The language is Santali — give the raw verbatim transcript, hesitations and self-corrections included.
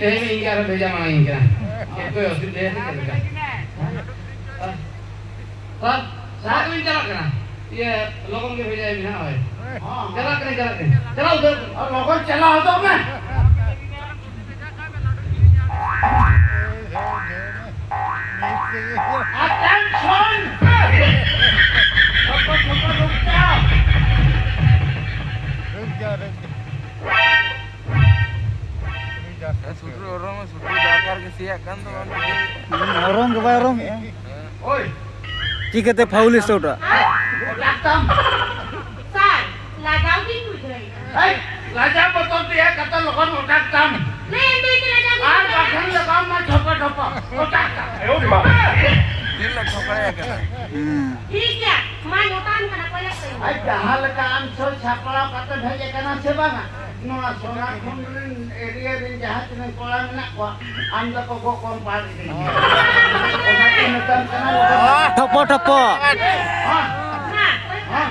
ᱛᱮᱦᱮᱧ ᱤᱧ ᱟᱨ ᱵᱷᱮᱡᱟ ᱢᱟᱲᱟᱝ ᱠᱟᱱᱟ᱾ ᱪᱮᱫ ᱠᱚᱭ ᱚᱥᱩᱵᱤᱫᱷᱟ ᱥᱮ ᱪᱮᱫ ᱞᱮᱠᱟ? ᱦᱮᱸ? ᱥᱟᱨ, ᱥᱟᱨ ᱫᱚᱧ ᱪᱟᱞᱟᱜ ᱠᱟᱱᱟ᱾ ᱤᱭᱟᱹ, ᱞᱚᱜᱚᱱ ᱜᱮ ᱵᱷᱮᱡᱟᱭ ᱢᱮ ᱦᱟᱸᱜ, ᱦᱳᱭ᱾ ᱪᱟᱞᱟᱜ ᱠᱟᱹᱱᱟᱹᱧ, ᱪᱟᱞᱟᱜ ᱠᱟᱹᱱᱟᱹᱧ᱾ ᱪᱟᱞᱟᱣ ᱩᱛᱟᱹᱨ ᱠᱟᱹᱱᱟᱹᱧ᱾ ᱟᱨ ᱞᱚᱜᱚᱱ ᱪᱟᱞᱟᱣ ᱦᱚᱫᱚᱜ ᱢᱮ᱾ Attention! ᱴᱷᱚᱯᱚ, ᱴᱷᱚᱯᱚ, ᱨᱩᱠ ᱡᱟᱣ᱾ ᱨᱩᱠ ᱡᱟᱣ, ᱨᱩᱠ ᱡᱟᱣ᱾ ᱥᱩᱴᱨᱩ ᱚᱨᱚᱝ, ᱥᱩᱴᱨᱩ ᱫᱚ ᱟᱠᱟᱨ ᱜᱮ ᱥᱮᱭᱟᱜ ᱠᱟᱱ ᱫᱚ ᱵᱟᱝ ᱴᱷᱤᱠᱟᱹᱭ᱾ ᱦᱩᱸ, ᱚᱨᱚᱝ ᱜᱮ ᱵᱟᱭ ᱚᱨᱚᱝᱮᱜᱼᱟ᱾ ᱦᱮᱸ᱾ ᱳᱭ᱾ ᱪᱤᱠᱟᱹᱛᱮ ᱯᱷᱟᱣᱩᱞ ᱮ ᱥᱟᱹᱣᱴᱟ? ᱰᱟᱠᱛᱟᱢ᱾ ᱥᱟᱨ, ᱞᱟᱡᱟᱣ ᱜᱤᱧ ᱵᱩᱡᱷᱟᱹᱣᱮᱫᱼᱟ᱾ ᱮᱭ, ᱞᱟᱡᱟᱣ ᱵᱚᱛᱚᱨ ᱛᱮ ᱦᱮᱡ ᱠᱟᱛᱮ ᱞᱚᱜᱚᱱ ᱚᱴᱟᱠ ᱛᱟᱢ᱾ ᱞᱟᱹᱭ ᱮᱢ ᱞᱟᱹᱭ ᱛᱮ ᱞᱟᱡᱟᱣ ᱜᱤᱧ ᱟᱨ ᱵᱩᱡᱷᱟᱹᱣᱮᱫᱼᱟ᱾ ᱵᱟᱠᱷᱟᱱ ᱞᱟᱜᱟᱣ ᱢᱟ ᱴᱷᱚᱯᱚ ᱴᱷᱚᱯᱚ᱾ ᱚᱴᱟᱠ ᱛᱟᱢ᱾ ᱮ, ᱳ ᱵᱟᱵᱟ᱾ ᱛᱤᱱ ᱞᱟᱠᱷ ᱴᱷᱚᱠᱟᱭ ᱠᱟᱱᱟ᱾ ᱦᱩᱸ᱾ ᱴᱷᱤᱠ ᱜᱮᱭᱟ, ᱢᱟᱧ ᱚᱴᱟᱝ ᱠᱟᱱᱟ, ᱠᱚᱭᱚᱜ ᱠᱟᱹᱧ ᱢᱮ᱾ ᱟᱡ ᱡᱟᱦᱟᱸ ᱞᱮᱠᱟ ᱟᱢ ᱥᱚᱡᱽ ᱥᱟᱯᱲᱟᱣ ᱠᱟᱛᱮ ᱦᱮᱡ ᱟᱠᱟᱱᱟ ᱥᱮ ᱵᱟᱝᱟ? ᱱᱚᱣᱟ ᱥᱳᱱᱟᱠᱷᱩᱱ ᱨᱮᱱ ᱮᱨᱤᱭᱟ ᱨᱮᱱ ᱡᱟᱦᱟᱸ ᱛᱤᱱᱟᱹᱜ ᱠᱚᱲᱟ ᱢᱮᱱᱟᱜ ᱠᱚᱣᱟ, ᱟᱢ ᱫᱚᱠᱚ ᱜᱚᱜ ᱠᱚᱢ ᱯᱟᱲ ᱤᱫᱤ ᱢᱮᱭᱟ᱾ ᱚᱱᱟ ᱠᱚ ᱢᱮᱛᱟᱢ ᱠᱟᱱᱟ, ᱴᱷᱚᱯᱚ, ᱴᱷᱚᱯᱚ᱾ ᱦᱮᱸ? ᱦᱮᱸ?